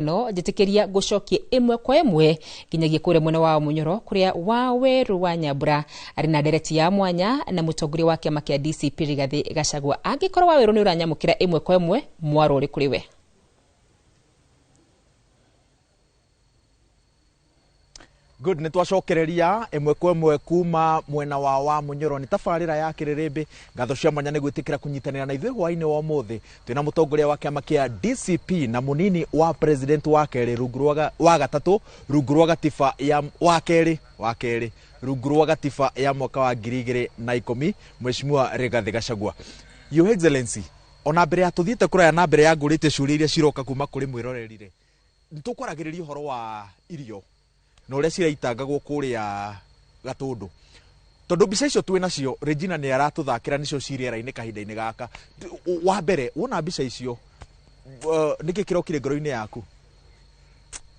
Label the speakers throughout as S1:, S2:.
S1: No njĩtĩkĩria ngũcokie ĩmwe kwa ĩmwe nginyagia kũrĩa mwena wa Munyoro kũrĩa Waweru wa Nyambura arĩ na ndereti ya mwanya na mũtongoria wa kĩama kĩa DCP Rigathi Gachagua. Angĩkorwo Waweru nĩ ũranyamũkĩra ĩmwe kwa ĩmwe, mwaro ũrĩ kũrĩ we.
S2: Good, nĩ twacokereria ĩmwe kwa ĩmwe kuma mwena wa Munyoro. Nĩ tabarĩra ya Kĩrĩrĩmbĩ. Ngatho cia mwanya nĩ gwĩtĩkĩra kũnyitanĩra na ithuĩ hwaĩ-inĩ wa ũmũthĩ. Twĩna mũtongoria wa kĩama kĩa DCP na mũnini wa president wa kerĩ rungu rwa wa gatatũ rungu rwa gatiba ya wa kerĩ wa kerĩ rungu rwa gatiba ya mwaka wa 2010, Mheshimiwa Rigathi Gachagua. Your Excellency, ona mbere ya tũthiĩte kũraya na mbere ya ngũrĩte ciũria iria ciroka kuma kũrĩ mwĩroreri rĩ, nĩ tũkwaragĩrĩria ũhoro wa irio na ũrĩa ciraitangagwo kũrĩa Gatũndũ, tondũ mbica icio twĩ nacio Regina nĩ aratũthakĩra nĩcio ci rĩera-inĩ kahinda-inĩ gaka. Wa mbere wona mbica icio, nĩkĩ kĩrokire ngoro-inĩ yaku?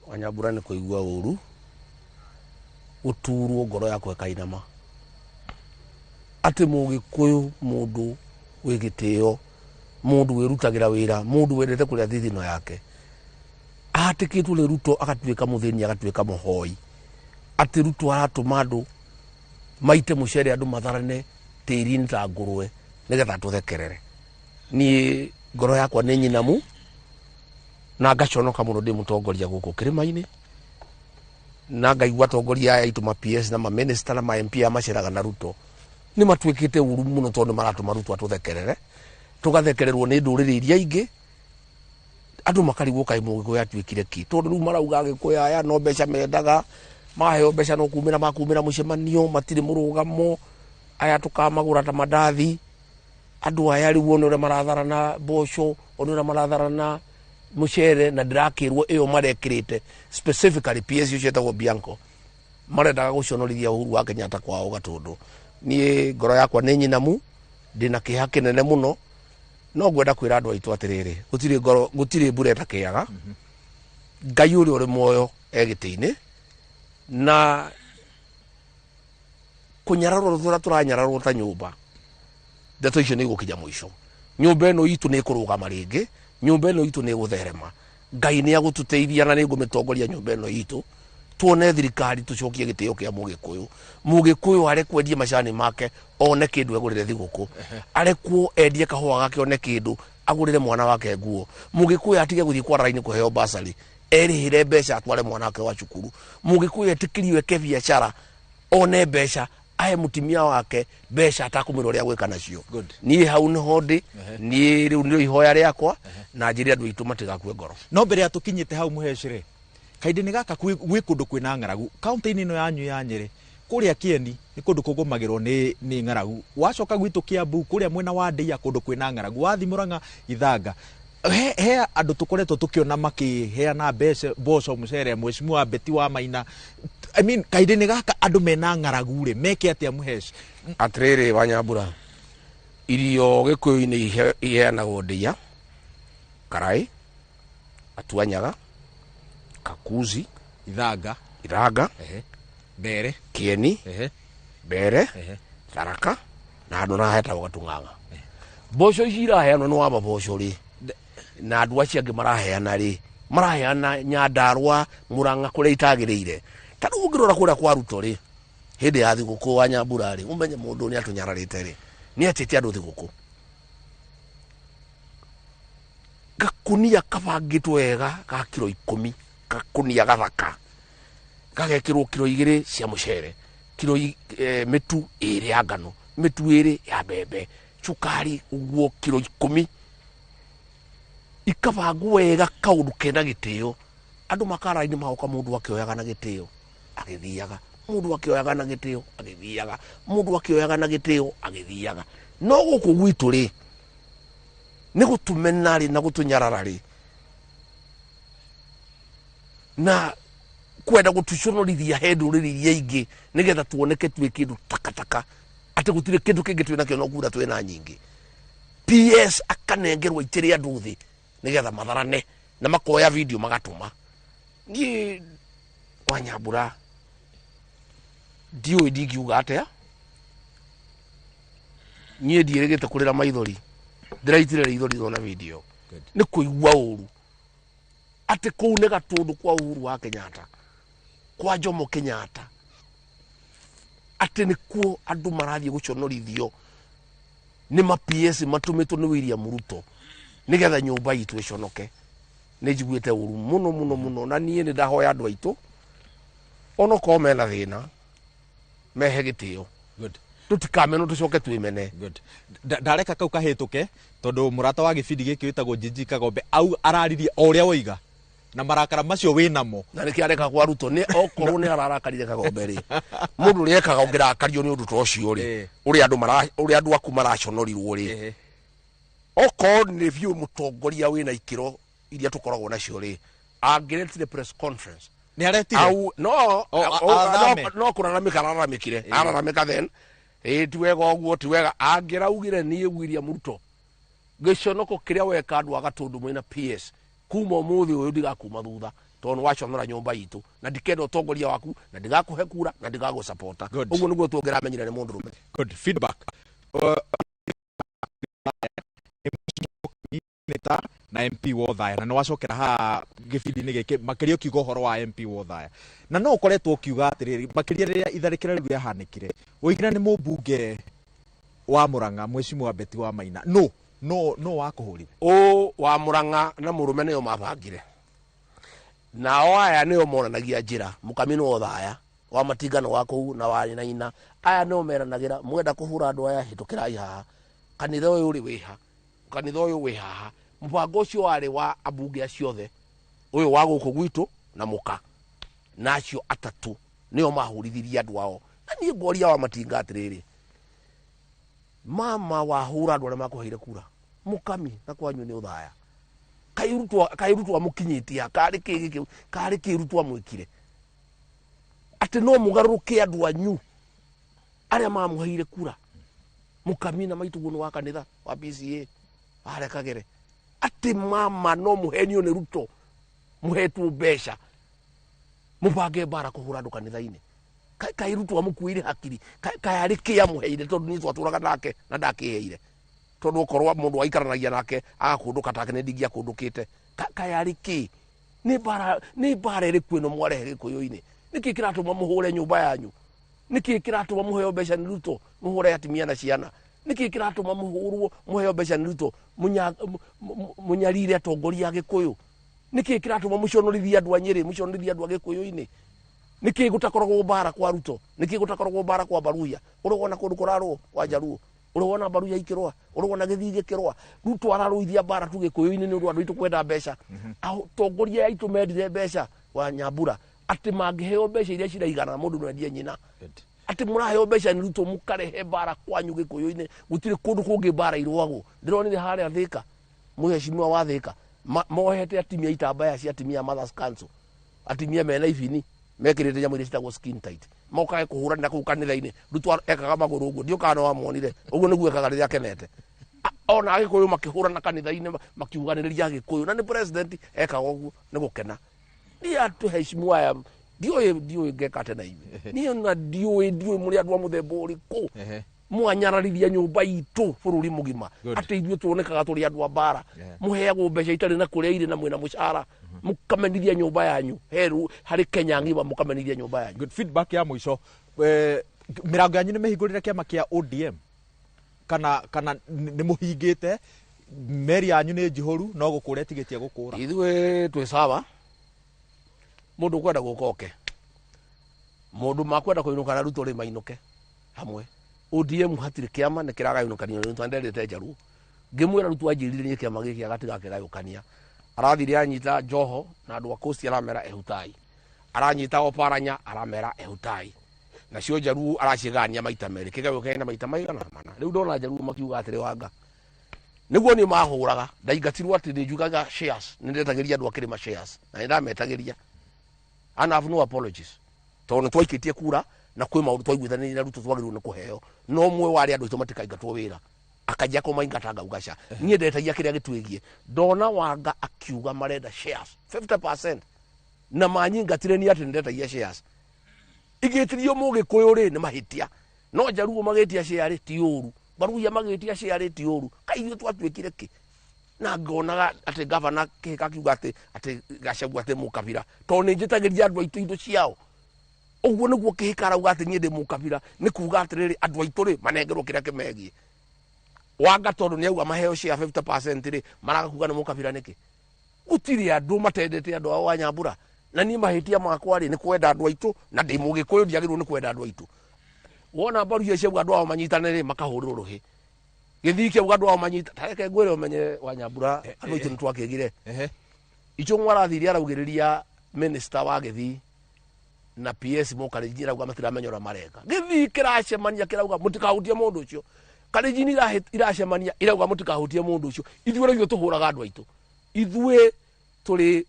S3: Wanyambura, nĩ kũigua ũru, gũturwo ngoro yakwa ĩkainama atĩ Mũgĩkũyũ, mũndũ wĩ gĩtĩo, mũndũ wĩrutagĩra wĩra, mũndũ wendete kũrĩa thithino yake, ahatĩkĩtwo nĩ Ruto agatuĩka mũthĩni, agatuĩka mũhoi, atĩ Ruto aratũma andũ maite mũcere, andũ matharane tĩri-inĩ ta ngũrwe nĩgetha tũthekerere. Niĩ ngoro yakwa nĩ nyinamu na ngaconoka mũno ndĩ mũtongoria gũkũ kĩrĩma-inĩ, na ngaigua atongoria aya aitũ ma PS na ma minister na ma MP aya maceraga na Ruto nĩ matuĩkĩte ũru mũno, tondũ nĩ maratũma Ruto atũthekerere, tũgathekererwo nĩ ndũrĩrĩ iria ingĩ, andũ makarigwo kaĩ Mũgĩkũyũ atuĩkire kĩ, tondũ rĩu marauga Agĩkũyũ aya no mbeca mendaga, maheo mbeca no kumĩra makumĩra mũcemanio, matirĩ mũrũgamo, aya tũkamagũra ta mandathi. Andũ aya rĩu one ũrĩa maratharana mboco, one ũrĩa maratharana mũcere, na ndĩrakĩrwo ĩyo marekĩrĩte specifically PS ũcio etagwo Bianco marendaga gũconorithia Uhuru wa Kenyatta kwao Gatũndũ. Niĩ ngoro yakwa nĩ nyinamu, ndĩna kĩeha kĩnene mũno, no ngwenda kwĩra andũ aitũ atĩrĩrĩ, gũtirĩ ngoro, gũtirĩ mbura ĩtakĩaga. Ngai ũrĩa ũrĩ muoyo e gĩtĩ-inĩ, na kũnyararwo tũrĩa tũranyararwo ta nyũmba, ndeto icio nĩ igũkinya mũico. Nyũmba ĩno itũ nĩ ĩkũrũgama rĩngĩ, nyũmba ĩno itũ nĩ ĩgũtherema. Ngai nĩ agũtũteithia na nĩ ngũmĩtongoria nyũmba ĩno itũ, tuone thirikari, tũcokie gĩtĩo kĩa Mũgĩkũyũ. Mũgĩkũyũ arekwo endie macani make one kĩndũ egũrĩre thigũkũ, arekwo endie kahũa gake one kĩndũ agũrĩre mwana wake nguo. Mũgĩkũyũ atige gũthiĩ kwa raini kũheo basarĩ, erĩhĩre mbeca atware mwana wake wa cukuru. Mũgĩkũyũ etĩkĩrio eke biacara one mbeca, ahe mũtumia wake mbeca atakũmwĩra ũrĩa gwĩka nacio. Niĩ hau nĩho ndĩ. Niĩ rĩu nĩrĩo ihoya rĩakwa, na njĩre andũ aitũ matigakue ngoro.
S2: No mbere ya tũkinyĩte hau, mũhecere kahinda-inĩ gaka gwĩ kũndũ kwĩna ng'aragu kaunti-inĩ ĩno yanyu ya Nyĩrĩ. Kũrĩa Kĩeni nĩ kũndũ kũgũmagĩrwo nĩ ng'aragu, wacoka gwitũ Kiambu kũrĩa mwena wa Ndĩia kũndũ kwĩna ng'aragu, wathi Mũrang'a Ithanga he andũ tũkoretwo tũkĩona makĩheana mbeca, mboco, mũcere, Mheshimiwa Betty wa Maina. I mean, kahinda-inĩ gaka andũ mena ng'aragu rĩ, meke atĩa, mũheci?
S3: Atĩrĩrĩ Wanyambura, irio Gĩkũyũ-inĩ iheanagwo ndĩa, Karaĩ, Atuanyaga, Kakuzi,
S2: Ithanga,
S3: Ithanga,
S2: Mbere,
S3: Kĩeni, Mbere, Tharaka na handũ na hetagwo Gatung'ang'a. Mboco ici iraheanwo nĩ wamba mboco rĩ, na andũ acio angĩ maraheana rĩ, maraheana Nyandarũa, Mũrang'a kũrĩa itagĩrĩire. Ta rĩu ũngĩrora kũrĩa kwa Ruto rĩ, hĩndĩ ya thigũkũ wa Nyambura rĩ, ũmenye mũndũ nĩ atũnyararĩte rĩ, nĩ atĩte andũ thigũkũ, gakunia kabangĩtwo wega ga kiro 10, gakunia gathaka gagekĩrwo kiro 2 cia mũcere, kiro mĩtu 2 ya ngano, mĩtu 2 ya mbembe, cukari ũguo kiro 10, ikabangwo wega, kaũndũ kena gĩtĩo. Andũ makara-inĩ magoka, mũndũ akĩoyaga na gĩtĩo agĩthiaga, mũndũ akĩoyaga na gĩtĩo agĩthiaga, mũndũ akĩoyaga na gĩtĩo agĩthiaga. No gũkũ gwitũ rĩ, nĩ gũtũmena rĩ na gũtũnyarara rĩ na kwenda gũtũconorithia he ndũrĩrĩ iria ingĩ, nĩgetha tuoneke twĩ kĩndũ takataka, atĩ gũtirĩ kĩndũ kĩngĩ twĩ nakĩo no kura twĩna nyingĩ. PS akanengerwo aitĩre andũ thĩ nĩgetha matharane na makoya video magatũma. Niĩ Wanyambura ndiũĩ ndingiuga atĩa. Niĩ ndiĩrĩgĩte kũrĩra maithori, ndĩraitire rĩithori ndona video. Nĩ kũigua ũru. Atĩ kũu nĩ Gatũndũ kwa Uhuru wa Kenyatta, kwa Jomo Kenyatta, atĩ nĩkuo andũ marathiĩ gũconorithio nĩ ma PS matũmĩtwo nĩ William Ruto nĩgetha nyũmba itũ ĩconoke. Nĩ njiguĩte ũru mũno mũno mũno, na niĩ nĩ ndahoya andũ aitũ onokorwo mena thĩna mehe gĩtĩo.
S2: Good.
S3: Tũtikamenwo tũcoke twĩmene.
S2: Good. Ndareka kau kahĩtũke tondũ mũrata wa gĩbindi gĩkĩ wĩtagwo Njinji Kagombe au araririe o ũrĩa woiga na marakara macio wĩnamo.
S3: Na nĩkĩ areka kwa Ruto? Nĩ okorwo nĩ ararakarire Kagombe rĩ, mũndũ ũrĩa ekaga ũngĩrakario nĩ ũndũ ta ũcio rĩ, ũrĩa andũ mara ũrĩa andũ aku maraconorirwo rĩ, okorwo nĩ biũ mũtongoria wĩna ikĩro iria tũkoragwo nacio rĩ, angĩretire press conference.
S2: Nĩ aretire.
S3: Au no.
S2: O, athame.
S3: No kũraramĩka araramĩkire, araramĩka then ĩ ti wega ũguo, ti wega. Angĩraugire niĩ William Ruto, gĩconoko kĩrĩa weka andũ a Gatũndũ mwĩna PS, kuma ũmũthĩ ũyũ ndigakuma thutha tondũ nĩ waconora nyũmba itũ, na ndikenda ũtongoria waku, na ndigakũhe kura, na ndigagũsapota.
S2: Good.
S3: Ũguo nĩguo tũngĩramenyire nĩ mũndũrũme.
S2: Good feedback. Senator na MP Wothaya, na nĩ wacokera haha gĩbindi-inĩ gĩkĩ makĩria ũkiuga ũhoro wa MP Wothaya, na no ũkoretwo ũkiuga atĩrĩrĩ, makĩria rĩrĩa itharĩkĩra rĩu rĩahanĩkire, woigire nĩ mũmbunge wa Murang'a, Mheshimiwa Betty wa Maina, no no no wakũhũrire.
S3: Ũ wa Murang'a na mũrũme nĩo mabangire, nao aya nĩo monanagia njĩra. Mũkami nĩ Othaya, wa Matingano wa kũu na wa Naina, aya nĩo meranagĩra mwenda kũhũra andũ aya, hĩtũkĩrai haha, kanitha ũyũ ũrĩ wĩha, kanitha ũyũ wĩ haha. Mũbango ũcio warĩ wa ambunge acio othe, ũyũ wa gũkũ gwitũ na mũka na acio atatũ nĩo mahũrithirie andũ ao. Na niĩ ngoria wa Matinga atĩrĩrĩ, mama wahũra andũ arĩa makũheire kura, mũkami na kwanyu nĩ ũthaya, kaĩ Ruto amũkinyĩtie ha? Karĩ kĩ gĩkĩ, karĩ kĩ Ruto amwĩkire atĩ no mũgarũrũke andũ anyu arĩa mamũheire kura? Mũkami na maitũguo nĩ wa kanitha wa PCA arekagere atĩ mama no mũhenio nĩ Ruto, mũhetwo mbeca mũbange mbara kũhũra andũ kanitha-inĩ. Kaĩ Ruto amũkuĩire hakiri? Kaĩ arĩ kĩ amũheire? Tondũ niĩ twatũraga nake na ndakĩheire, tondũ okorwo mũndũ aikaranagia nake agakũndũka take nĩ ndingĩakũndũkĩte. Kaĩ arĩ kĩ? Nĩ mbara, nĩ mbara ĩrĩkũ ĩno mwarehe gĩkũyũ-inĩ? Nĩkĩ kĩratũma mũhũre nyũmba yanyu? Nĩkĩ kĩratũma mũheo mbeca nĩ Ruto mũhũre atumia na ciana? Nĩkĩ kĩratũma mũhũrwo, mũheo mbeca nĩ Ruto mũnyarire atongoria a gĩkũyũ? Nĩkĩ kĩratũma mũconorithie andũ a Nyĩrĩ, mũconorithie andũ a gĩkũyũ-inĩ? Nĩkĩ gũtakoragwo mbara kwa Ruto? Nĩkĩ gũtakoragwo mbara kwa Baruya? Ũrĩ wona kũndũ kũrarũo kwa Jaruo? Ũrĩ wona Baruya ikĩrũa? Ũrĩ wona gĩthii gĩkĩrũa? Ruto ararũithia mbara tu gĩkũyũ-inĩ nĩ ũndũ andũ aitũ kwenda mbeca. Atongoria aitũ mendire mbeca wa Nyambura, atĩ mangĩheo mbeca iria ciraigana mũndũ no endie nyina. Atĩ mũraheo mbeca nĩ Ruto mũkarehe mbara kwanyu gĩkũyũ-inĩ. Gũtirĩ kũndũ kũngĩ mbara irũagwo. Ndĩronire harĩa Thĩka, mũhecimiwa wa Thĩka mohete atimia itambaya cia atimia Mothers Council, atimia mena ibini mekĩrĩte nyamũ iria citagwo skin tight, mokage kũhũranĩra kũu kanitha-inĩ. Ruto ekaga magũrũ ũguo, ndiũ kana wamwonire ũguo nĩguo ekaga rĩrĩa akenete. Ona agĩkũyũ makĩhũrana kanitha-inĩ, makiuganĩrĩria agĩkũyũ, na nĩ president ekaga ũguo nĩ gũkena. Niĩ atũheshimiwa aya ndiũĩ, ndiũĩ ngeka atĩa na inyuĩ. Niĩ na ndiũĩ, ndiũĩ mũrĩ andũ a mũthemba ũrĩkũ. Mwanyararithia nyũmba itũ bũrũri mũgima.
S2: Good.
S3: Atĩ ithuĩ tuonekaga tũrĩ andũ a mbara. Mũheagwo mbeca itarĩ na kũrĩa irĩ na mwĩna mũcara, mũkamenithia nyũmba yanyu heru harĩ Kenya ng'ima, mũkamenithia nyũmba yanyu.
S2: Good feedback ya mũico. Mĩrango yanyu nĩ mĩhingũrĩre kĩama kĩa ODM kana nĩ mũhingĩte meri yanyu nĩ njihũru no gũkũra ĩtigĩtie gũkũra?
S3: Ithuĩ twĩ sawa, mũndũ ũkwenda gũka oke, mũndũ makwenda kũinũka na Ruto rĩ mainũke hamwe. ODM hatirĩ kĩama nĩ kĩragayũkanio nĩ Ruto. Nderĩte Njaruo ngĩmwĩra Ruto anjĩrire niĩ kĩama gĩkĩ agatigakĩgayũkania. Arathire anyita Joho na andũ a Coast aramera ehutai, aranyita Oparanya aramera ehutai, nacio Njaruo aracigania maita merĩ, kĩgayũkane na maita maigana mana. Rĩu ndona Njaruo makiuga atĩrĩ, wanga nĩguo niĩ mahũraga ndaingatirwo atĩ nĩ njugaga shares, nĩ ndetagĩria andũ a kĩrĩma shares na nĩ ndametagĩria, and I have no apologies, tondũ nĩ twaikĩtie kura na kwĩ maũndũ twaiguithanirie na Ruto twagĩrĩirwo nĩ kũheo, no ũmwe wa arĩa andũ aitũ matikaingatwo wĩra akanjia kũmaingata ngauga ca niĩ ndetagia kĩrĩa gĩtwĩgiĩ. Ndona wanga akiuga marenda shares 50% na manyingatire ni atĩ nĩ ndetagia shares igĩtirio mũgĩkũyũ rĩ nĩ mahĩtia, no Njaruo magĩtia share rĩ ti ũru, Baruya magĩtia share rĩ ti ũru. Kaĩ ithuĩ twatuĩkire kĩ? Na ngonaga atĩ gavana Kĩhĩka akiuga atĩ Gachagua atĩ mũkabira tondũ nĩ njĩtagĩria andũ aitũ indo ciao. Ũguo nĩguo Kĩhĩka arauga atĩ niĩ ndĩ mũkabira, nĩ kuga atĩrĩrĩ andũ aitũ rĩ manengerwo kĩrĩa kĩmegiĩ. Wanga tondũ nĩ auga maheo share 50% rĩ, maraga kuga nĩ mũkabira nĩkĩ? Gũtirĩ andũ matendete andũ ao a Nyambura. Na niĩ mahĩtia makwa rĩ nĩ kwenda andũ aitũ, na ndĩ mũgĩkũyũ ndiagĩrĩirwo nĩ kwenda andũ aitũ. Wona mbaru icio ciauga andũ ao manyitane rĩ, makahũrĩrwo rũhĩ. Gĩthii kĩauga andũ ao manyita, ta reke ngwĩre ũmenye wa Nyambura andũ aitũ nĩ twakĩgire. Ichung'wa arathire araugĩrĩria minister wa Gĩthii na PS Mũkarenjini arauga matiramenya ũrĩa mareka. Gĩthii kĩracemania kĩrauga mũtikahutie mũndũ ũcio. Karenjini iracemania irauga mũtikahutie mũndũ ũcio. Ithuĩ rĩu tũhũraga andũ aitũ. Ithuĩ tũrĩ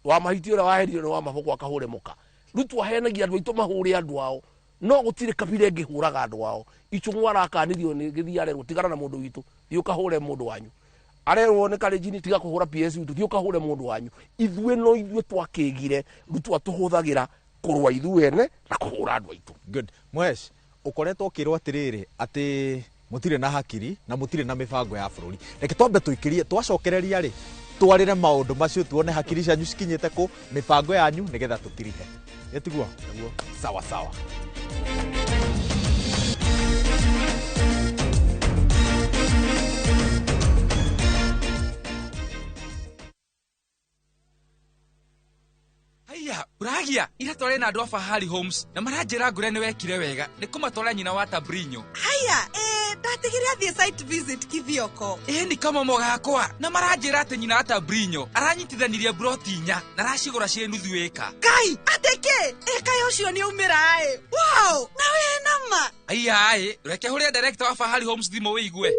S3: wa mahiti ũrĩa waheririo nĩ wa maboko akahũre mũka. Rĩu twaheanagia andũ aitũ mahũre andũ ao. No gũtirĩ kabira ĩngĩhũraga andũ ao. Ichung'wa arakanirio nĩ Gĩthii arerwo tigana na mũndũ witũ, thiĩ ũkahũre mũndũ wanyu. Arerwo nĩ Karenjini tiga kũhũra PS witũ, thiĩ ũkahũre mũndũ wanyu. Ithuĩ no ithuĩ twakĩgire, rĩu twatũhũthagĩra kũrũa ithuĩ ene na kũhũra andũ aitũ.
S2: Good. Mwesh, ũkoretwo ũkĩrwo atĩrĩrĩ atĩ mũtirĩ na hakiri na mũtirĩ na mĩbango ya bũrũri. Reke twambe tũikĩrie, twacokereria rĩ twarĩre maũndũ macio tuone hakiri cianyu cikinyĩte kũ, mĩbango yanyu nĩgetha tũtirihe. Ĩtiguo? Sawa sawa.
S4: Haiya, uragia ira tware na andũ a Fahari Homes na maranjĩra ngũre nĩ wekire wega nĩ kũmatwara nyina wa Tabrinyo.
S5: Haiya, ndatigire athiĩ site visit Kithioko.
S4: Nĩ kamomo gakwa na maranjĩra atĩ nyina wa Tabrinyo aranyitithanirie broti inya na aracigũra ciĩ nuthu ĩka.
S5: Ngai, atĩ kĩ? Ĩka ũcio nĩ aumĩra ĩ. Wow, na wĩ nama.
S4: Haiya ĩ, reke hũrĩre director wa Fahari Homes thimũ wĩigue.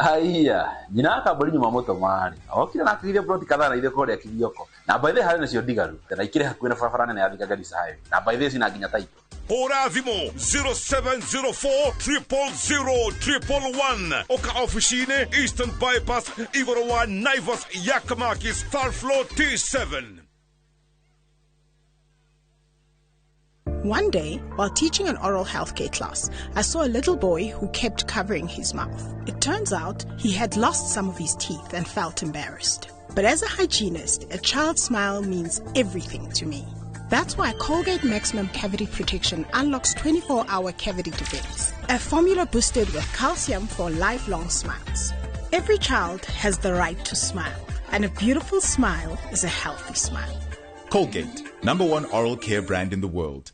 S6: Haiya, nyina wa Kambũri nyuma mũtomarĩ. Okire na akĩgithia broti kadhaa na ithuĩ kũrĩa Kithioko. Na by the way harĩ nacio ndigaru, na ikĩrĩ hakuhĩ na barabara nene ya Thika Garissa Highway. Na by the way cina nginya title.
S7: Hũra thimũ 0704 000 111. Oka ofici-inĩ Eastern Bypass igũrũ wa Naivas Yakamakis third floor T7.
S8: One day, while teaching an oral healthcare class, I saw a little boy who kept covering his mouth. It turns out he had lost some of his teeth and felt embarrassed. But as a hygienist, a child's smile means everything to me. That's why Colgate Maximum Cavity Protection unlocks 24-hour cavity defense, a formula boosted with calcium for lifelong smiles. Every child has the right to smile, and a beautiful smile is a healthy smile.
S9: Colgate, #1 oral care brand in the world.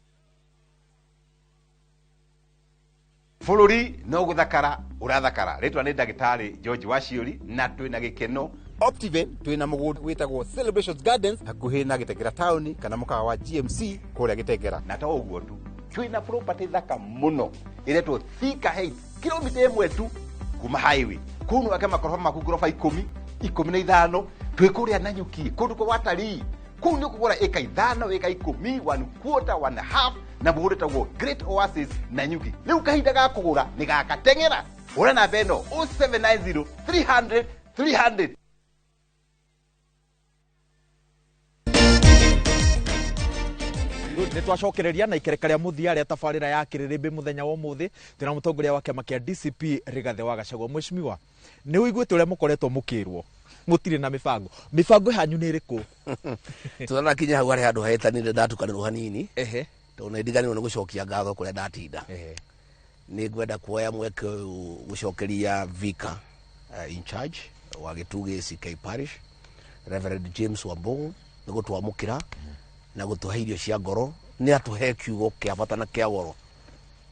S10: Bũrũri no gũthakara ũrathakara. Rĩtwa nĩ ndagĩtarĩ George Waciũri na twĩna gĩkeno Optiven twĩna mũgũnda wĩtagwo Celebrations Gardens hakuhĩ na Gĩtengera town kana mũkawa wa GMC kũrĩa Gĩtengera. Na to ũguo tu, twĩna property thaka mũno ĩretwo Thika Heights, kilomita 1 tu kuma highway. Kũu no wake makoroba maku ngoroba 10, 15, twĩ kũrĩa Nanyuki, kũndũ kwa watalii. Kũu nĩ ũkũgũra ĩka 5, ĩka 10, 1/4, 1/2 na mũgũnda wĩtagwo Great Oasis Nanyuki. Rĩu kahinda ga kũgũra nĩ gakateng'era. Hũra namba ĩno 0790 300 300.
S2: Nĩ twacokereria na ikereka rĩa mũthia rĩa tabarĩra ya kĩrĩrĩmbĩ mũthenya wa ũmũthĩ. Twĩna mũtongoria wa kĩama kĩa DCP Rigathĩ wa Gachagua. Mheshimiwa, nĩ ũiguĩte ũrĩa mũkoretwo mũkĩrwo mũtirĩ na mĩbango, mĩbango yanyu nĩ ĩrĩkũ?
S3: Tũtanakinya hau harĩ handũ hahĩtanire ndatukanĩrwo hanini. Tondũ nĩ ndiganĩirwo nĩ gũcokia ngatho kũrĩa ndatinda. Nĩ ngwenda kuoya mweke ũyũ gũcokeria vicar in charge wa Gĩtugĩ CK Parish Reverend James Wambũgũ nĩ gũtwamũkĩra na gũtũhe irio cia ngoro. Nĩ atũhe kiugo kĩa bata na kĩa goro,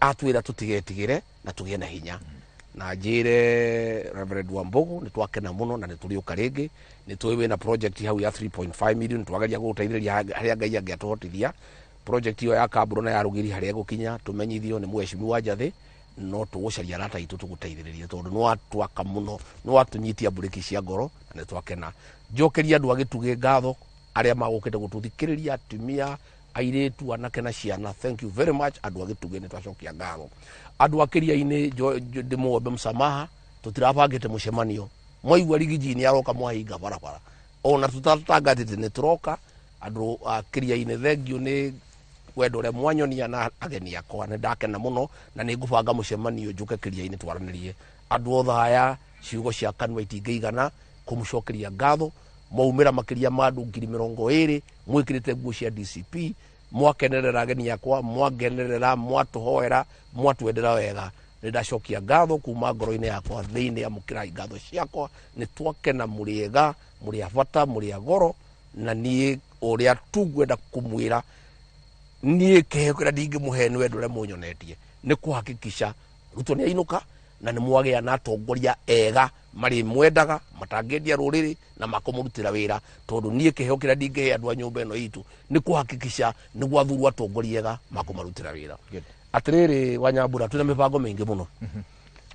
S3: atwĩra tũtigetigĩre na tũgĩe na hinya. Na njĩre Reverend Wambũgũ nĩ twakena mũno na nĩ tũrĩũka rĩngĩ. Nĩ tũĩ wĩna project hau ya 3.5 million, twageria gũgũteithĩrĩria harĩa Ngai angĩatũhotithia. Project ĩyo ya Kambũro na ya Rũgiri harĩa ĩgũkinya tũmenyithio nĩ mheshimiwa Njathĩ, no tũgũcaria arata aitũ tũgũteithĩrĩrie tondũ nĩ watwaka mũno, nĩ watũnyitia mburĩki cia ngoro na nĩ twakena. Njokeria andũ a Gĩtugĩ ngatho arĩa magũkĩte gũtũthikĩrĩria, atumia, airĩtu, anake na ciana. Thank you very much andũ a Gĩtugĩ, nĩ twacokia ngatho. Andũ a Kĩria-inĩ ndĩmwombe msamaha, tũtirabangĩte mũcemanio. Mwaigua Rigiji nĩ aroka mwahinga barabara, ona tũtatangathĩte nĩ tũroka. Andũ a Kĩria-inĩ thengiũ nĩ wendo ũrĩa mwanyonia na ageni akwa, nĩ ndakena mũno na nĩ ngũbanga mũcemanio njũke Kĩria-inĩ twaranĩrie. Andũ othe aya ciugo cia kanua itingĩigana kũmũcokeria ngatho. Mwaumĩra makĩria ma andũ 20,000 mwĩkĩrĩte nguo cia DCP, mwakenerera ageni akwa, mwangenerera, mwatũhoera, mwatwendera wega. Nĩ ndacokia ngatho kuma ngoro-inĩ yakwa thĩinĩ, amũkĩrai ngatho ciakwa. Nĩ twakena, mũrĩ ega, mũrĩ a bata, mũrĩ a goro. Na niĩ ũrĩa tu ngwenda kũmwĩra, niĩ kĩheo kĩrĩa ndingĩmũhe nĩ wendo ũrĩa mũnyonetie, nĩ kũhakikisha Ruto nĩ ainũka na nĩ mwagĩa na atongoria ega marĩ mwendaga, matangĩendia rũrĩrĩ na makũmũrutĩra wĩra. Tondũ niĩ kĩheo kĩrĩa ndingĩhe andũ a nyũmba ĩno itũ nĩ kũhakikisha nĩ gwathurwo atongoria ega makũmarutĩra wĩra. Atĩrĩrĩ Wanyambura, twĩna mĩbango mĩingĩ mũno.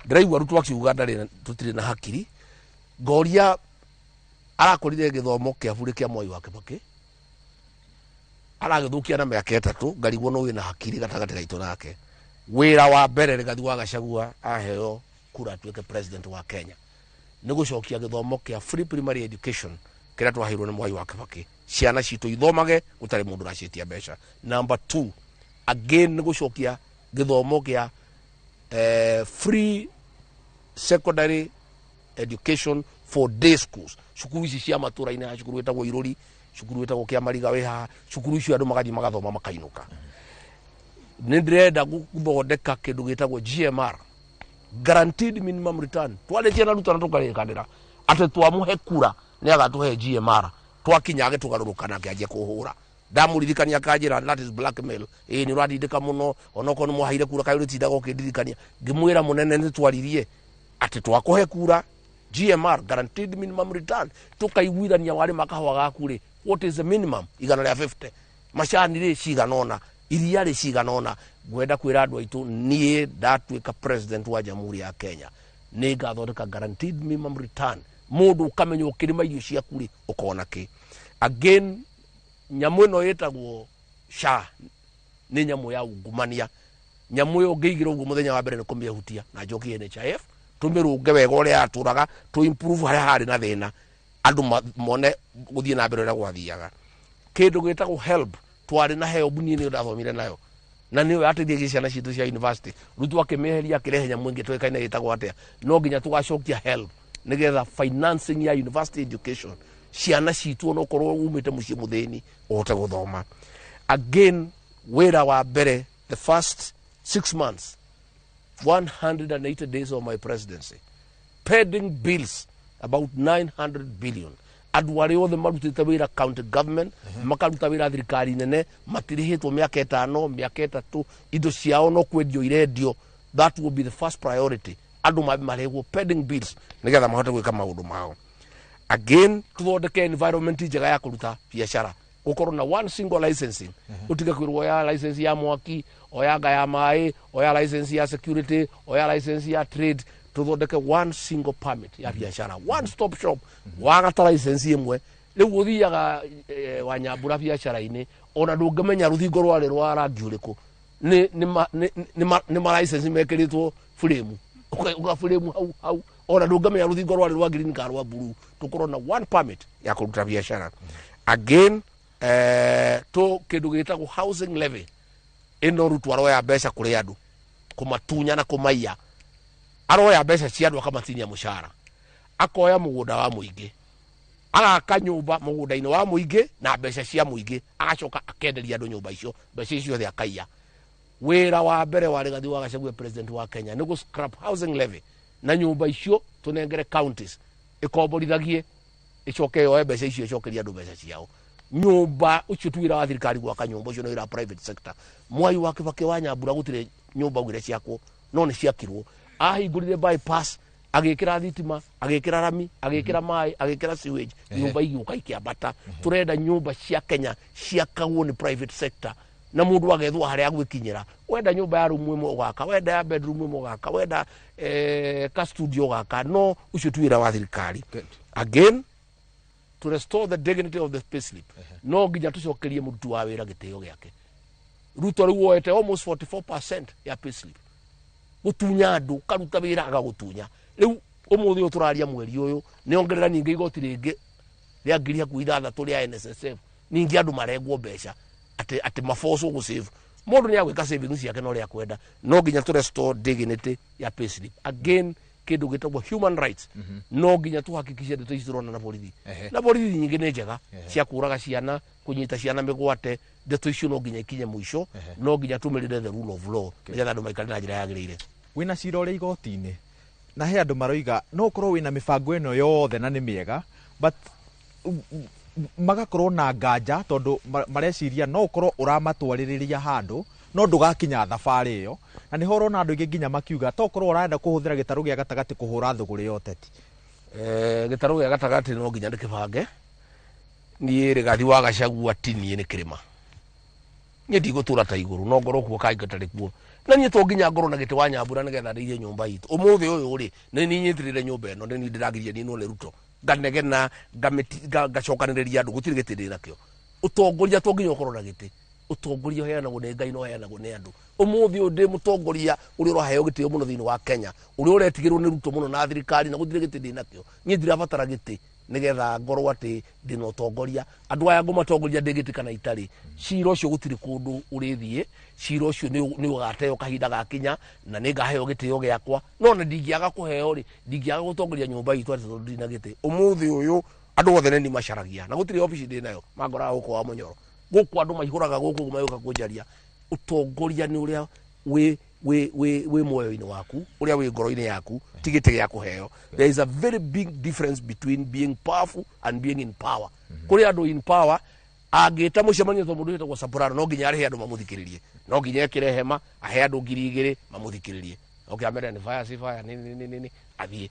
S3: Ndĩraigua Ruto akiuga ndarĩ tũtirĩ na hakiri. Ngoria arakorire gĩthomo kĩa burĩ kĩa Mwai wa Kĩbakĩ aragĩthũkia na mĩaka 3, ngarigwo no wĩna hakiri gatagatĩ gaitũ nake. Wĩra wa mbere Rigathi wa Gachagua aheo kura atuĩke president wa Kenya nĩ gũcokia gĩthomo kĩa free primary education kĩrĩa twaheirwo nĩ Mwai wa Kĩbakĩ, ciana citũ ithomage gũtarĩ mũndũ ũraciĩtia mbeca. Number 2 again nĩ gũcokia gĩthomo kĩa free secondary education for day schools, cukuru ici cia matũra-inĩ, ha cukuru ĩtagwo Irũri, cukuru ĩtagwo Kĩamariga wĩ haha, cukuru icio andũ magathiĩ magathoma makainũka. Nĩ ndĩrenda gũthondeka kĩndũ gĩtagwo GMR, guaranteed minimum return. Twarĩtie na Ruto na tũkarĩkanĩra atĩ twamũhe kura nĩ agatũhe GMR. Twakinya agĩtũgarũrũka na akĩanjia kũhũra. Ndamũririkania akanjĩra that is blackmail, ĩĩ nĩ ũrandindĩka mũno, onokorwo nĩ mwaheire kura kaĩ ũrĩtindaga ũkĩndirikania. Ngĩmwĩra mũnene nĩ twaririe atĩ twakũhe kura GMR, guaranteed minimum return, tukaiguithania warĩma kahũa gaku rĩ, what is the minimum? 150. Macani rĩ cigana ũna, iria rĩ cigana ũna. Ngwenda kwĩra andũ aitũ niĩ ndatuĩka president wa Jamhuri ya Kenya nĩ ngathondeka guaranteed minimum return, mũndũ ũkamenya ũkĩrĩma irio ciaku rĩ ũkona kĩ. Again nyamũ ĩno ĩtagwo SHA nĩ nyamũ ya ungumania. Nyamũ ĩyo ũngĩigĩra ũguo mũthenya wa mbere nĩ kũmĩehutia na njokie NHIF tũmĩrũnge wega ũrĩa yatũraga, tũ improve harĩa harĩ na thĩna, andũ mone gũthiĩ na mbere ũrĩa gwathiaga. Kĩndũ gĩtagwo HELB, twarĩ na HELB niĩ nĩyo ndathomire nayo na nĩyo yateithagia ciana citũ cia university. Ruto akĩmĩeheria akĩrehe nyamũ ĩngĩ tũĩkaine ĩtagwo atĩa. No nginya tũgacokia HELB nĩgetha financing ya university education ciana citũ onokorwo umĩte mũciĩ mũthĩni ũhote gũthoma. Again wĩra wa mbere, the first 6 months, 180 days of my presidency, pending bills about 900 billion. Andũ arĩa othe marutĩte wĩra county government, makaruta wĩra thirikari nene, matirĩhĩtwo mĩaka 5, mĩaka 3, indo ciao no kwendio irendio. That will be the first priority. Andũ marehwo pending bills nĩgetha mahote gwĩka maũndũ mao. Again tuthondeke environment njega ya kũruta biacara, gũkorwo na one single licensing. Ũtige kwĩrwo oya license ya mwaki, oya nga ya maĩ, oya license ya security, oya license ya trade. Tuthondeke one single permit ya biacara, one stop shop. Wagata license ĩmwe rĩu ũthiaga Wanyambura biacara-inĩ ona ndũngĩmenya rũthingo rwarĩ rwa rangi ũrĩkũ, nĩ ma license mekĩrĩtwo frame, ũka frame hau hau, ona ndũngĩmenya rũthingo rwarĩ rwa green kana rwa blue. Tũkorwo na one permit ya kũruta biacara. Again to kĩndũ gĩtagwo housing levy, ĩno Ruto aroya mbeca kũrĩ andũ kũmatunya na kũmaiya. Aroya mbeca cia andũ akamatinia mũcara, akoya mũgũnda wa mũingĩ, agaka nyũmba mũgũnda-inĩ wa mũingĩ na mbeca cia mũingĩ, agacoka akenderia andũ nyũmba icio, mbeca icio ciothe akaiya. Wĩra wa mbere wa Rigathi wa Gachagua president wa Kenya nĩ gũ scrap housing levy na nyũmba icio tũnengere counties ĩkomborithagie, ĩcoke yoe mbeca icio ĩcokerie andũ mbeca ciao. Nyũmba ũcio ti wĩra wa thirikari gwaka nyũmba, ũcio nĩ wĩra wa private sector. Mwai wa Kĩbakĩ wa Nyambura gũtirĩ nyũmba augire ciakwo, no nĩ ciakirwo. Ahingũrire bypass, agĩkĩra thitima, agĩkĩra rami, agĩkĩra maĩ, agĩkĩra sewage, nyũmba igĩũka ikĩambata. Tũrenda nyũmba cia Kenya ciakagwo nĩ private sector na mũndũ agethwo harĩa agwĩkinyĩra. Wenda nyũmba ya room ĩmwe ũgaka, wenda ya bedroom ĩmwe ũgaka, wenda ka studio ũgaka, no ũcio ti wĩra wa thirikari. Again to restore the dignity of the payslip, no nginya tũcokerie mũruti wa wĩra gĩtĩo gĩake. Ruto rĩu oete almost 44% ya payslip gũtunya andũ, karuta wĩra agagũtunya. Rĩu ũmũthĩ ũyũ tũraria mweri ũyũ nĩ ongerera ningĩ igoti rĩngĩ rĩa 6,000 rĩa NSSF, ningĩ andũ marengwo mbeca atĩ mabocwo gũsave. Mũndũ nĩ agwĩka savings ciake na ũrĩa akwenda, no nginya tũ restore dignity ya payslip. Again Kindu gitagwo human rights. No nginya tuhakikishe ndeto ici turona na borithi. Na borithi nyingĩ nĩ njega cia kũraga ciana, kũnyita ciana mĩgwate. Ndeto icio no nginya ikinye mũico, no nginya tũmĩrĩre the rule of law nĩgetha andũ maikare na njĩra yagĩrĩire.
S2: Wĩna cira ũrĩ igoti-inĩ, na he andũ maroiga no ũkorwo wĩna mĩbango ĩno yothe na nĩ mĩega, but magakorwo na nganja tondũ mareciria no ũkorwo ũramatwarĩrĩria handũ no ndũgakinya thabarĩ ĩyo. Na nĩho ũrona andũ aingĩ nginya makiuga to ũkorwo ũrenda kũhũthĩra gĩtarũ gĩa gatagatĩ kũhũra thũgũrĩ ya ũteti.
S3: Gĩtarũ gĩa gatagatĩ no nginya ndĩkĩbange. Niĩ Rigathi wa Gachagua ti niĩ nĩ kĩrĩma. Niĩ ndigũtũra ta igũrũ, no ngorwo kuo kaingĩ tarĩ kuo. Na niĩ to nginya ngorwo na gĩtĩ wa Nyambura nĩgetha ndĩithie nyũmba itũ. Ũmũthĩ ũyũ rĩ, nĩ niĩ nyitĩrĩire nyũmba ĩno, nĩ niĩ ndĩragiria ninwo nĩ Ruto. Nganegena, ngacokanĩrĩria andũ, gũtirĩ gĩtĩ ndĩ nakĩo. Ũtongoria to nginya ũkorwo na gĩtĩ. Ũtongoria ũheanagwo nĩ Ngai na ũheanagwo nĩ andũ. Ũmũthĩ ũyũ ndĩ mũtongoria ũrĩa ũraheo gĩtĩo mũno thĩinĩ wa Kenya, ũrĩa ũretigĩrwo nĩ Ruto mũno na thirikari, na gũtirĩ gĩtĩ ndĩ nakĩo. Niĩ ndirabatara gĩtĩ nĩgetha ngorwo atĩ ndĩna ũtongoria. Andũ aya ngũmatongoria ndĩ gĩtĩ kana itarĩ. Cira ũcio gũtirĩ kũndũ ũrĩthiĩ, cira ũcio nĩ ũgateo kahinda gakinya, na nĩ ngaheo gĩtĩo gĩakwa. No na ndingĩaga kũheo rĩ, ndingĩaga gũtongoria nyũmba itũ atĩ tondũ ndina gĩtĩ. Ũmũthĩ ũyũ andũ othe nĩ macaragia, na gũtirĩ obici ndĩ nayo, mangoraga gũkũ wa Mũnyoro. Gũkũ andũ maihũraga gũkũ magoka kũnjaria. Ũtongoria nĩ ũrĩa wĩ muoyo-inĩ waku, ũrĩa wĩ ngoro-inĩ yaku, ti gĩtĩ gĩa kũheo. There is a very big difference between being powerful and being in power. Kũrĩ andũ in power angĩta mũcemanio ta mũndũ wĩtagwo Soprano, no nginya arĩhe andũ mamũthikĩrĩrie, no nginya ekĩre hema ahe andũ 2000 mamũthikĩrĩrie. Okay, amere nĩ fire, si fire, nĩ nĩ nĩ nĩ athiĩ.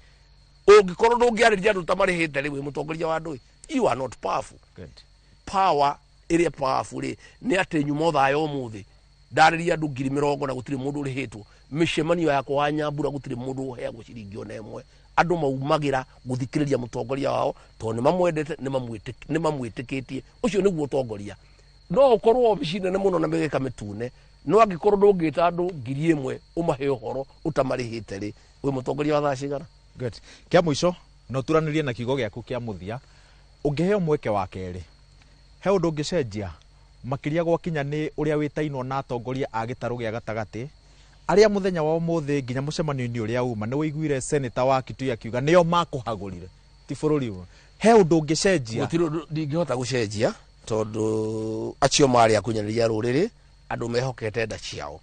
S3: Ũngĩkorwo ndũngĩarĩria andũ ta marĩhĩte rĩ, wĩ mũtongoria wa andũ, you are not powerful.
S2: Good.
S3: Power ĩrĩa powerful rĩ, nĩ atĩ nyuma thayũ ũmũthĩ ndarĩria andũ 40,000 na gũtirĩ mũndũ ũrĩhĩtwo. Mĩcemanio yakwa wa Nyambura gũtirĩ mũndũ ũheagwo ciringi ona ĩmwe. Andũ maumagĩra gũthikĩrĩria mũtongoria wao tondũ nĩ mamwendete, nĩ mamwĩtĩkĩtie. Ũcio nĩguo ũtongoria. No ũkorwo obici nene mũno na mĩgeka mĩtune, no angĩkorwo ndũngĩta andũ 1000 ũmahe ũhoro ũtamarĩhĩte rĩ, wĩ mũtongoria wa thaa cigana?
S2: Good. Kĩa mũico, no turanĩrie na kiugo gĩaku kĩa mũthia. Ũngĩheo mweke wa kerĩ, he ũndũ ũngĩcenjia makĩria gwakinya nĩ ũrĩa wĩtainwo na atongoria a gĩtarũ gĩa gatagatĩ arĩa mũthenya wa ũmũthĩ nginya mũcemanio-inĩ ũrĩa uma nĩ wĩiguire senator wa Kitui akiuga nĩo makũhagũrire ti bũrũri ũyũ. He ũndũ ũngĩcenjia?
S3: Gũtirĩ ũndũ ndingĩhota gũcenjia tondũ acio marĩ a kũnyanĩria rũrĩrĩ, andũ mehokete nda ciao.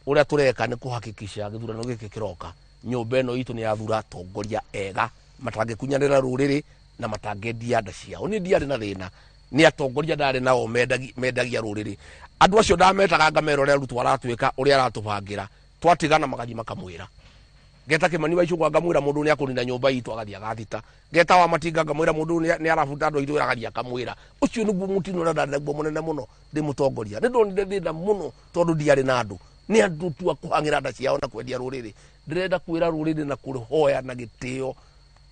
S3: Ũrĩa tũreka nĩ kũhakikisha gĩthurano gĩkĩ kĩroka nyũmba ĩno itũ nĩ yathura atongoria ega matangĩkunyanĩra rũrĩrĩ na matangĩendia nda ciao. Niĩ ndiarĩ na thĩna, nĩ atongoria ndarĩ nao mendagia rũrĩrĩ. Andũ acio ndametaga ngamera ũrĩa Ruto aratwĩka, ũrĩa aratũbangĩra, twatigana magathiĩ makamwĩra. Ngeta Kĩmani wa Icũng'wa ngamwĩra mũndũ nĩ akũnina nyũmba itũ, agathiĩ agathita. Ngeta wa Matinga ngamwĩra mũndũ nĩ arabuta andũ aitũ, agathiĩ akamwĩra. Ũcio nĩguo mũtino ũrĩa ndarĩ naguo mũnene mũno ndĩ mũtongoria. Nĩ ndonire thĩna mũno tondũ ndiarĩ na andũ. Nĩ andũ tu a kũhang'ĩra nda ciao na kwendia rũrĩrĩ. Ndĩrenda kwĩra rũrĩrĩ na kũrĩhoya na gĩtĩo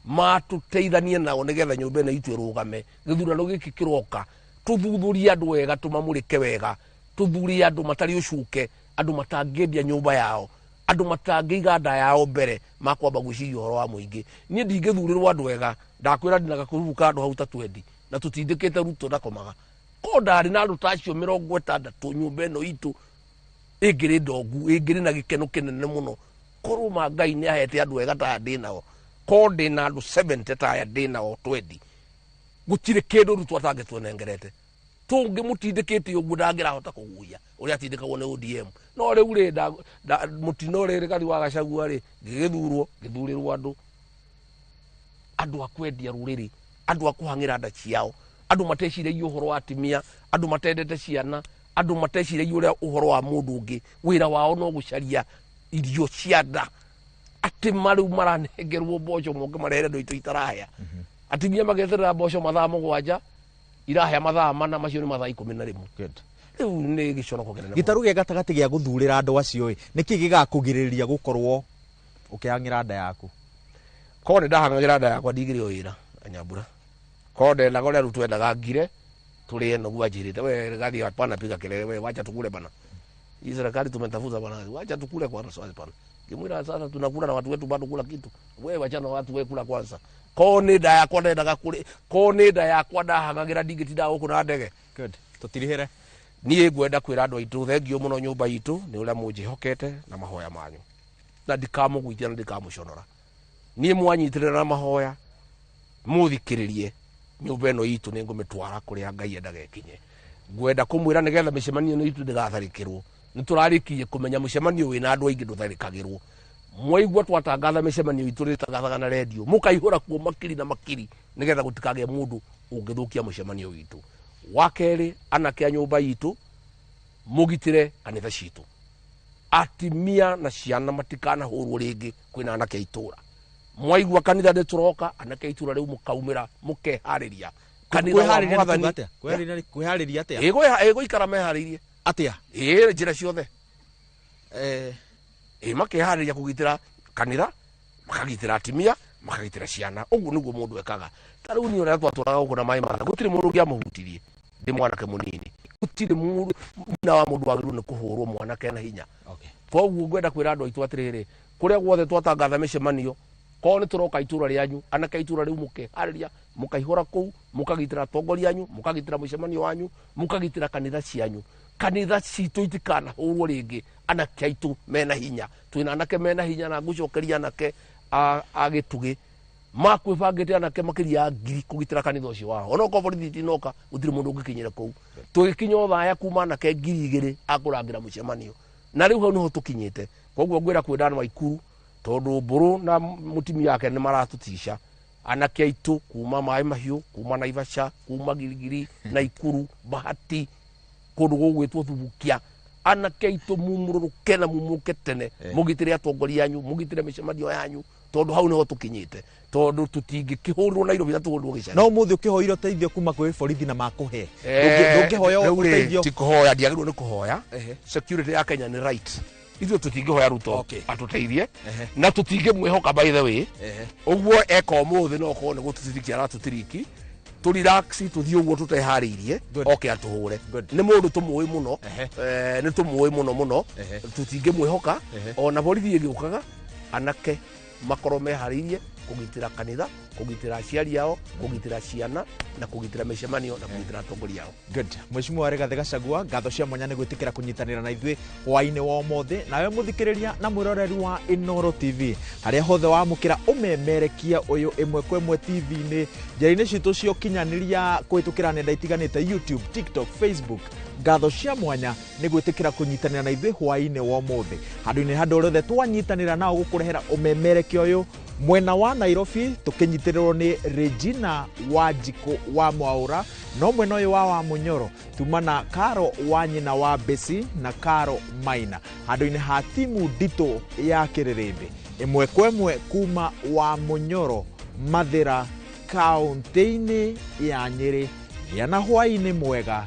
S3: matũteithanie nao nĩgetha nyũmba ĩno itũ ĩrũgame. Gĩthurano gĩkĩ kĩroka tũthuthurie andũ wega, tũmamũrĩke wega, tũthurie andũ matarĩ ũcuke, andũ matangĩendia nyũmba yao, andũ matangĩiga nda yao mbere makwamba gwĩciria ũhoro wa mũingĩ. Niĩ ndingĩthurĩrwo andũ ega, ndakwĩra ndina gakũrubu ka andũ hau ta 20 na tũtindĩkĩte Ruto ndakomaga. Ko ndarĩ na andũ ta acio 60 nyũmba ĩno itũ ĩngĩrĩ ndongu, ĩngĩrĩ na gĩkeno kĩnene mũno. Korwo ma Ngai nĩ ahete andũ ega ta aya ndĩ nao, korwo ndĩ na andũ 70 ta aya ndĩ nao 20, gũtirĩ kĩndũ Ruto atangĩtũnengerete. Tũngĩmũtindĩkĩte ũguo ndangĩrahota kũguia ũrĩa atindĩkagwo nĩ ODM. No rĩu rĩ, mũtino rĩ Rigathi wa Gachagua rĩ, ngĩgĩthurwo, ngĩthurĩrwo andũ, andũ a kwendia rũrĩrĩ, andũ a kũhang'ĩra nda ciao, andũ mateciragia ũhoro wa atumia, andũ matendete ciana, andũ mateciragia ũrĩa ũhoro wa mũndũ ũngĩ. Wĩra wao no gũcaria irio cia nda. Atĩ marĩu maranengerwo mboco moke marehere andũ aitũ itarahĩa. Atumia mageterera mboco mathaa 7, irahĩa mathaa 4, macio nĩ mathaa 11. Rĩu nĩ gĩconoko kĩnene mũno.
S2: Gĩtarũ gĩa gatagatĩ gĩa gũthurĩra andũ acio ĩ, nĩkĩ gĩgakũgirĩrĩria gũkorwo ũkĩhang'ĩra nda yaku?
S3: Korwo nĩ ndahang'agĩra nda yakwa ndingĩrĩ o wĩra, Nyambura. Korwo ndendaga ũrĩa Ruto endaga ngire, tũrĩe noguo anjĩrĩte, we Rigathi hapana piga kelele, we wacha tukule bana. Hii serikali tumetafuta bana, wacha tukule kwanza sasa bana. Ngĩmwĩra sasa tunakula na watu wetu bado kula kitu. We wacha na watu we kula kwanza. Korwo nĩ nda yakwa ndendaga kũrĩ, korwo nĩ nda yakwa ndahang'agĩra ndingĩtinda gũkũ na ndege.
S2: Good. Tũtirihĩre.
S3: Niĩ ngwenda kwĩra andũ aitũ thengio mũno nyũmba itũ nĩ ũrĩa mũnjĩhokete na mahoya manyu. Na ndikamũgũithia na ndikamũconora. Niĩ mwanyitĩrĩra na mahoya mũthikĩrĩrie nyũmba ĩno itũ nĩ ngũmĩtwara kũrĩa Ngai endaga ĩkinye. Ngwenda kũmwĩra nĩgetha mĩcemanio ĩno itũ ndĩgatharĩkĩrwo. Nĩ tũrarĩkirie kũmenya mũcemanio wĩna andũ aingĩ ndũtharĩkagĩrwo. Mwaigua twatangatha mĩcemanio itũ rĩtangathaga na redio mũkaihũra kuo makiri na makiri nĩgetha gũtikagĩe mũndũ ũngĩthũkia mũcemanio witũ. Wa kerĩ, anake a nyũmba itũ mũgitĩre kanitha citũ. Atimia na ciana matikanahũrwo rĩngĩ kwĩna anake a itũra. Mwaigua kanitha nĩ tũroka, anake a itũra rĩu mũkaumĩra mũkeharĩria. Kanitha wa
S2: Kwĩharĩria nĩ
S3: Mwathani.
S2: kuuga atĩa? Kwĩharĩria atĩa?
S3: Ĩgũikara meharĩirie.
S2: Atĩa?
S3: Ĩĩ, njĩra ciothe. Ĩĩ, makeharĩria kũgitĩra kanitha, makagitĩra atimia, makagitĩra ciana. Ũguo nĩguo mũndũ ekaga. Ta rĩu niĩ ũrĩa twatũraga gũkũ na maĩ matha, gũtirĩ mũndũ ũngĩamũhutirie ndĩ mwanake mũnini. Gũtirĩ mũndũ nyina wa mũndũ wagĩrĩirwo nĩ kũhũrwo mwanake na hinya. Koguo ngwenda kwĩra andũ aitũ atĩrĩrĩ, kũrĩa guothe twatangatha mĩcemanio, korwo nĩ tũroka itũra rĩanyu, anake a itũra rĩu mũkeharĩria, mũkaihũra kũu, mũkagitĩra atongoria anyu, mũkagitĩra mũcemanio wanyu, mũkagitĩra kanitha cianyu. Kanitha citũ itikanahũrwo rĩngĩ, anake aitũ mena hinya. Twĩna anake mena hinya na ngũcokeria anake a gĩtugĩ makwĩbangĩte anake makĩria ya 1000 kũgitĩra kanitha ũcio wao. Ona okorwo borithi itinoka, gũtirĩ mũndũ ũngĩkinyĩra kũu. Tũgĩkinya Othaya kuma anake 2000 a kũrangĩra mũcemanio. Na rĩu hau nĩho tũkinyĩte. Koguo ngwĩra kwĩ Dan Waikuru, tondũ Mbũrũ na mũtumia wake nĩ maratũtica. Anake aitũ kuma Maĩ Mahiũ, kuma Naivasha, kuma Giligili, Naikuru, Bahati, kũndũ gũgwĩtwo Thubukia. Anake aitũ mumũrũrũke na mumũke tene, mũgitĩre atongoria anyu, mũgitĩre mĩcemanio yanyu, tondũ hau nĩho tũkinyĩte. Tondũ tũtingĩkĩhũrwo Nairobi na tũhũrwo gĩcagi.
S2: No ũmũthĩ ũkĩhoire ũteithio kuma kwĩ borithi na makũhe. Ndũngĩhoya
S3: Rĩu rĩ,
S2: ũteithio.
S3: ti kũhoya, ndiagĩrĩirwo nĩ kũhoya. Security ya Kenya nĩ right. Ithuĩ tũtingĩhoya Ruto atũteithie na tũtingĩmwĩhoka by the way. Ũguo eka ũmũthĩ no okorwo nĩ gũtũtiriki aratũtiriki, tũ relax tũthiĩ ũguo tũteharĩirie, oke atũhũre. Nĩ mũndũ tũmũĩ mũno, nĩ tũmũĩ mũno mũno, tũtingĩmwĩhoka. Ona borithi ĩgĩũkaga, anake makorwo meharĩirie kũgitĩra kanitha, kũgitĩra aciari ao, kũgitĩra ciana, na kũgitĩra mĩcemanio, na kũgitĩra atongoria ao.
S2: Good. Mheshimiwa Rigathĩ Gachagua, ngatho cia mwanya nĩ gwĩtĩkĩra kũnyitanĩra na ithuĩ hwaĩ-inĩ wa ũmũthĩ. Nawe mũthikĩrĩria na mwĩroreri wa Inooro TV, harĩa hothe wamũkĩra ũmemerekia ũyũ ĩmwe kwa ĩmwe TV-inĩ, njĩra-inĩ citũ cia ũkinyanĩria kũhĩtũkĩra nenda itiganĩte, YouTube, TikTok, Facebook. Ngatho cia mwanya nĩ gwĩtĩkĩra kũnyitanĩra na ithuĩ hwaĩ-inĩ wa ũmũthĩ. Handũ-inĩ handũ rĩothe twanyitanĩra nao gũkũrehera ũmemerekia ũyũ mwena wa Nairobi, tũkĩnyitĩrĩrwo nĩ Regina Wanjikũ wa Mwaũra, no mwena ũyũ wa Wamunyoro tuma na Karo wa nyina wa Besi na Karo Maina, handũ-inĩ ha timu nditũ ya Kĩrĩrĩmbĩ ĩmwe kwa ĩmwe kuma Wamunyoro Mathĩra kaũntĩ-inĩ ya Nyĩrĩ. Gĩa na hwaĩ-inĩ mwega.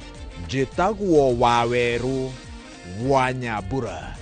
S2: Njĩtagwo Wawerũ wa Nyambura.